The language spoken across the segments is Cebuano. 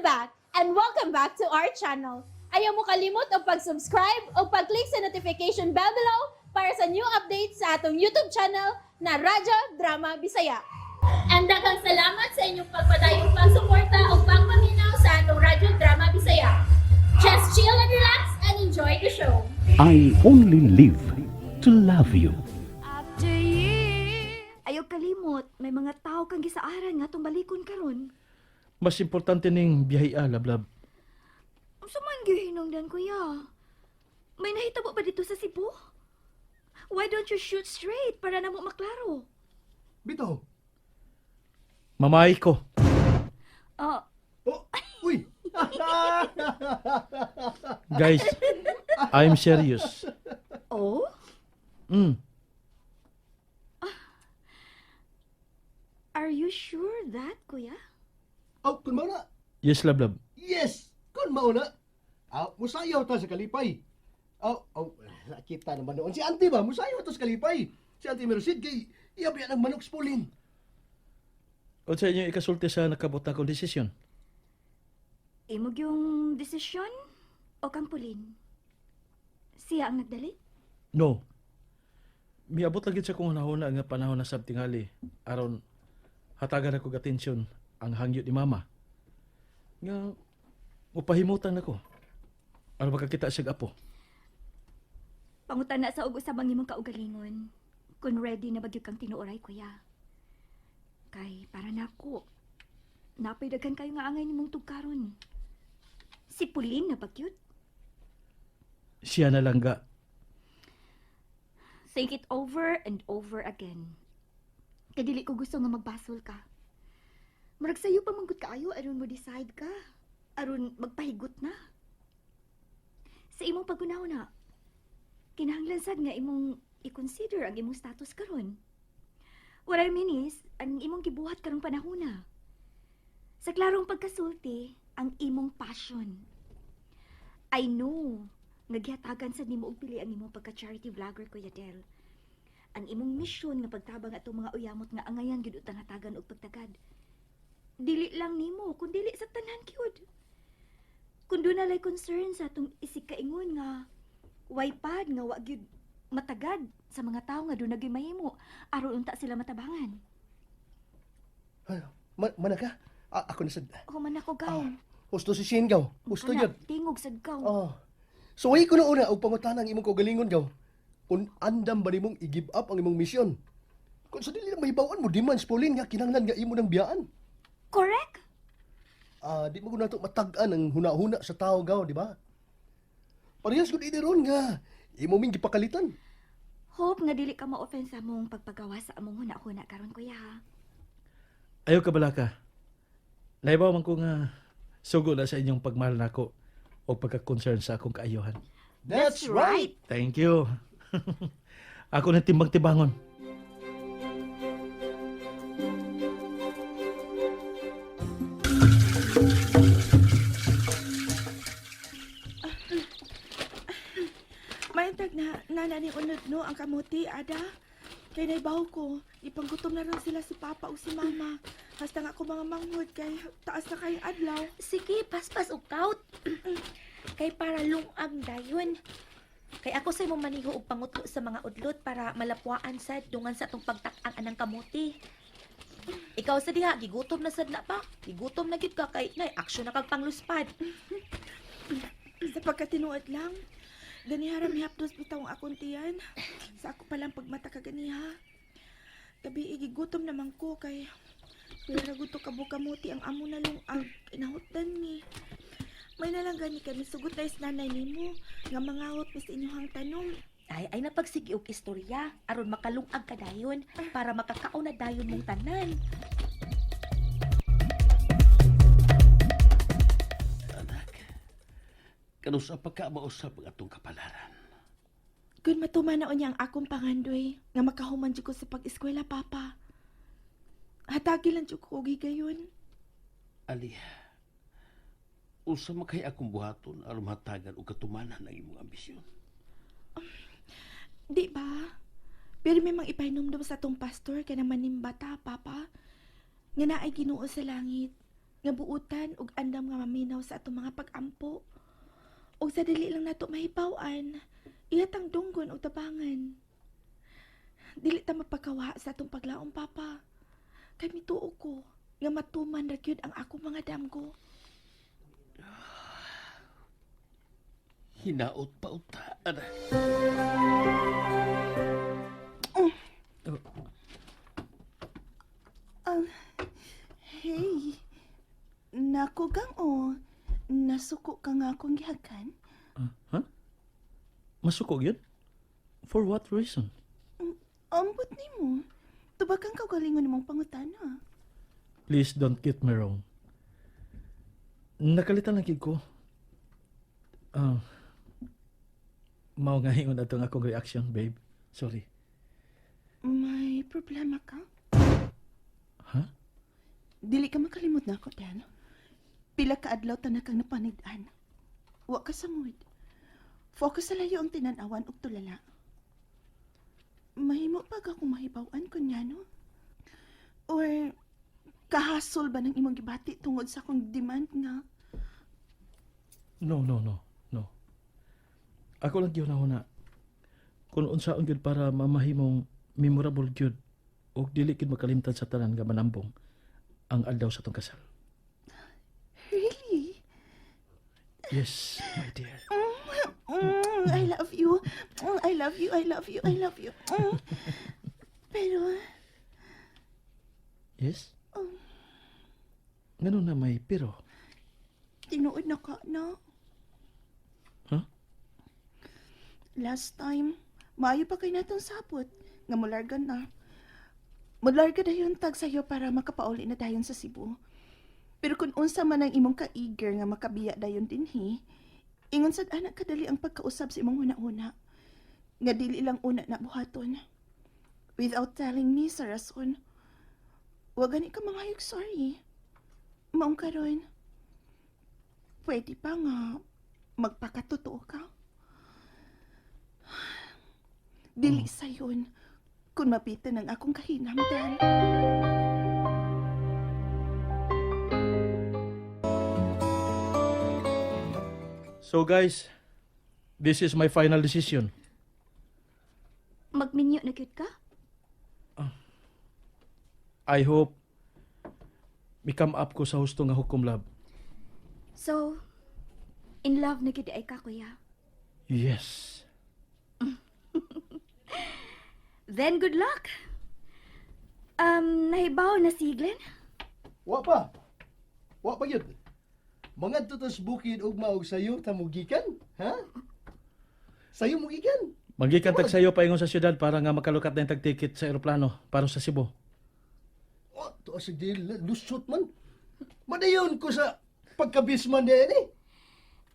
I'm back and welcome back to our channel. Ayaw mo kalimot og pag-subscribe o pag-click sa notification bell below para sa new updates sa atong YouTube channel na Radyo Drama Bisaya. And daghang salamat sa inyong pagpadayong pagsuporta o pagpaminaw sa atong Radyo Drama Bisaya. Just chill and relax and enjoy the show. I only live to love you. Ayaw kalimot, may mga tao kang gisaaran nga atong balikon karon. Mas importante ning biyahe ah, lablab. Unsa man gyud hinungdan, kuya? May nahitabo ba dito sa Cebu? Why don't you shoot straight para namo maklaro? Bitaw. Mamay ko. Ah, Oh, uy. Guys, I'm serious. Oh? Are you sure that, kuya? Oh, kun mao na. Yes, lablab. Yes, kun mao na. Ah, musayaw ta sa kalipay. Oh, oh, nakita naman noon si auntie ba? Musayaw ta sa kalipay. Si Auntie Merced kay iya biya ng manok spulin. Unsa inyo ikasulti sa nakabot na kong desisyon? Imog yung desisyon o kampulin? Siya ang nagdali? No. Miabot lagi sa kong hunahuna nga panahon na sab tingali aron hatagan ako og atensyon ang hangyo ni mama. Nga mupahimutan nako. Aron makakita siya apo. Pangutan na sa ug usab ang imong kaugalingon. Kung ready na ba gyud kang tinuoray, kuya. Kay para nako. Napay daghan kayo nga angay nimong tugkaron. Si Pauline na ba gyud? Siya na lang ga. Think it over and over again. Kay dili ko gusto nga magbasol ka. Murag sayo pa manggod kaayo aron mo decide ka. Aron magpahigot na. Sa imong paghunaw na, kinahanglan sad nga imong i-consider ang imong status karon. What I mean is, ang imong gibuhat karong panahona. Sa klarong pagkasulti, ang imong passion. I know nga gihatagan sad nimo og pili ang imong pagka-charity vlogger, Kuya Del. Ang imong mission nga pagtabang atong mga uyamot nga angayan gyud utang hatagan og pagtagad. Dili lang nimo, kun dili sa tanan gyud. Kun duna lay concern sa atong isig kaingon nga waypad nga wa gyud matagad sa mga tawo nga duna gyud mahimo aron unta sila matabangan. Ay, manaka. Ah, ako na sad. Human ako gaw. Husto si Shane gaw. Husto Kana, yun. Tingog sad gaw. Oh. So ko na una og pangutana ang imong kaugalingon gaw. Kung andam ba nimong i-give up ang imong misyon? Kung sa dili na mahibaw-an mo demands Pauline nga kinahanglan nga imo nang biyaan. Correct? Ah, di mo gud nato matag-an ang huna-huna sa tao gaw, di ba? Parehas gud ini ron nga imo ming gipakalitan. Hope nga dili ka ma-offend sa among pagpagawa sa among huna-huna karon, kuya, ha. Ayaw ka balaka. Naibaw man ko nga sugo na sa inyong pagmahal nako o pagka-concern sa akong kaayuhan. That's right. Thank you. Ako na timbang-timbangon. Mayantag na nana ni unod no ang kamuti, ada. Kay naibaw ko, ipanggutom na ron sila si Papa o si Mama. Hasta nga ako mga manghod kay taas na kayong adlaw. Sige, paspas og kaut. Kay para lungag dayon. Kay ako sa imong maniho og pangutlo sa mga udlot para malapwaan sad dungan sa atong pagtak-ang anang kamuti. Ikaw sa diha gigutom na sad na pa. Gigutom na gid ka kay nay aksyon na kag pangluspad. Sa pagkatinuod lang, ganiha ra mihapdos bitaw ang akong tiyan. Sa ako palang pagmata ka ganiha. Gabi igigutom naman ko kay pila ra gud to kabo kamuti ang amo na lungag kinahutdan ni. May nalang gani kami sugot na is nanay nimo nga mangawat mis inyuhang tanom. Ay ay napagsigi og istorya aron makalungag ka dayon para makakaon na dayon mong tanan. Anak, kanusa pa ka mausap ang atong kapalaran? Kun matuman na unya ang akong pangandoy nga makahuman jud ko sa pag-eskwela, Papa. Hatagi lang jud ko og higayon. Ali, unsa man kay akong buhaton aron mahatagan og katumanan ang imong ambisyon? Di ba? Pero may mang ipahinumdum sa tong pastor kay naman bata, Papa. Nga naay Ginoo sa langit. Nga buutan ug andam nga maminaw sa atong mga pag-ampo. Ug sa dili lang nato mahibaw-an, iya tang dunggon ug tabangan. Dili ta mapakawa sa atong paglaom, Papa. Kay mituo ko nga matuman ra gyud ang akong mga damgo. Hinaot pa uta, ana. Hey, nako gang o. Nasuko ka nga akong gihagan. Ha? Masuko gyud? For what reason? Ambot nimo. Tubag kang kaugalingon nimong pangutana. Please don't get me wrong. Nakalitan lang gid ko. Ah, mao nga ingon atong akong reaction, babe. Sorry. May problema ka? Ha? Dili ka makalimot na ako, Dan. Pila ka adlaw ta na kang napanigdan. Wa ka sa mood. Focus sa layo ang tinanawan ug tulala. Mahimo pa ka kung mahibaw-an kunya, no? Or kahasol ba ng imong gibati tungod sa akong demand nga? No, no, no, no. Ako lang gyud na kung unsaon gyud para mamahimong memorable gyud ug dili gyud makalimtan sa tanan nga manambong ang adlaw sa tong kasal. Really? Yes, my dear. I love you. I love you, I love you, I love you. Pero, Yes? Ngano na may pero? tinuod na ka, no? Huh? Last time, maayo pa kay natong sapot. Nga mularga na. Mularga dayon tag sayo para makapauli na dayon sa Cebu. Pero kung unsa man ang imong ka-eager nga makabiya dayon dinhi, ingon sad anak kadali ang pagkausab sa imong huna-huna. Nga dili lang una na buhaton. Without telling me sa rason. Wa gani ka mangayog sorry. Maong karon. Pwede pa nga magpakatotoo ka. Dili sayon kung mapitan ang akong kahinamdan. So guys, this is my final decision. Magminyo na gyud ka? I hope mi-come up ko sa husto nga hukom, love. So, in love na gyud ay ka, kuya. Yes. Then good luck. Nahibaw na si Glenn? Wa pa. Wa pa yun. Mga tutos bukid ug maog sayo ta mugikan, ha? Sayo mugikan. Magikan tag sayo paingon sa syudad para nga makalukat na yung tag-ticket sa eroplano para sa Cebu. Oh, to sa dil lusot man. Madayon ko sa pagkabisman din eh.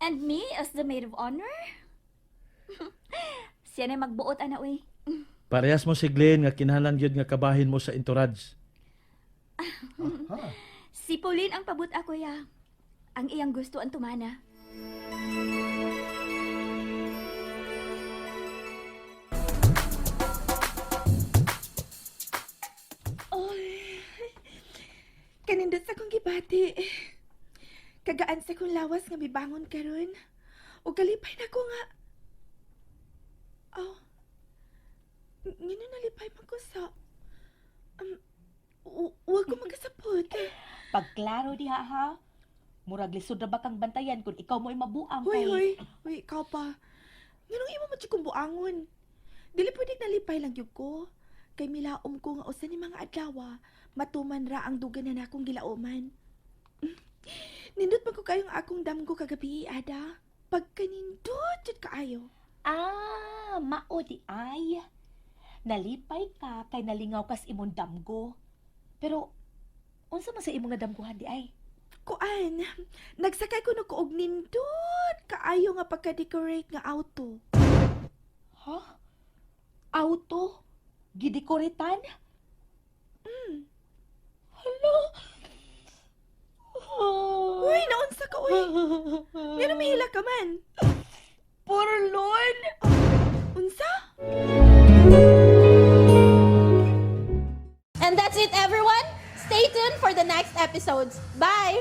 And me as the maid of honor? Siya na magbuot, ana, uy. Parehas mo si Glenn nga kinahanglan gyud nga kabahin mo sa entourage. Ha. Si Pauline ang pabut ako, ya. Ang iyang gusto ang tumana. Oy. Kanindot sa kong gibati. Kagaan sa kong lawas nga mibangon karon. O kalipay na ko nga. Oh. Ngano nalipay man ko sa wag ko magkasapot. Pagklaro diha ha. Murag lisod ra ba kang bantayan kung ikaw mo'y mabuang Hoy, kay hoy. Hoy, ikaw pa. Nganong imo mo kong buangon? Dili pwede nalipay lang gyud ko. Kay milaom ko nga usa ni mga adlaw, matuman ra ang dugan na nakong gilauman. Nindot man ko kayong akong damgo kagabi, Ada. Pagkanindot jud kaayo. Ah, mao di ay. Nalipay ka kay nalingaw kas imong damgo. Pero unsa man sa imong nadamguhan di ay? Kuan, nagsakay ko no ko og nindot kaayo nga pagka-decorate nga auto. Ha? Auto? Gidekoritan? Hala. Uy, naunsa ka uy. Ngano mahila ka man? Porlon! Unsa? And that's it, everyone. Stay tuned for for the next episodes. Bye!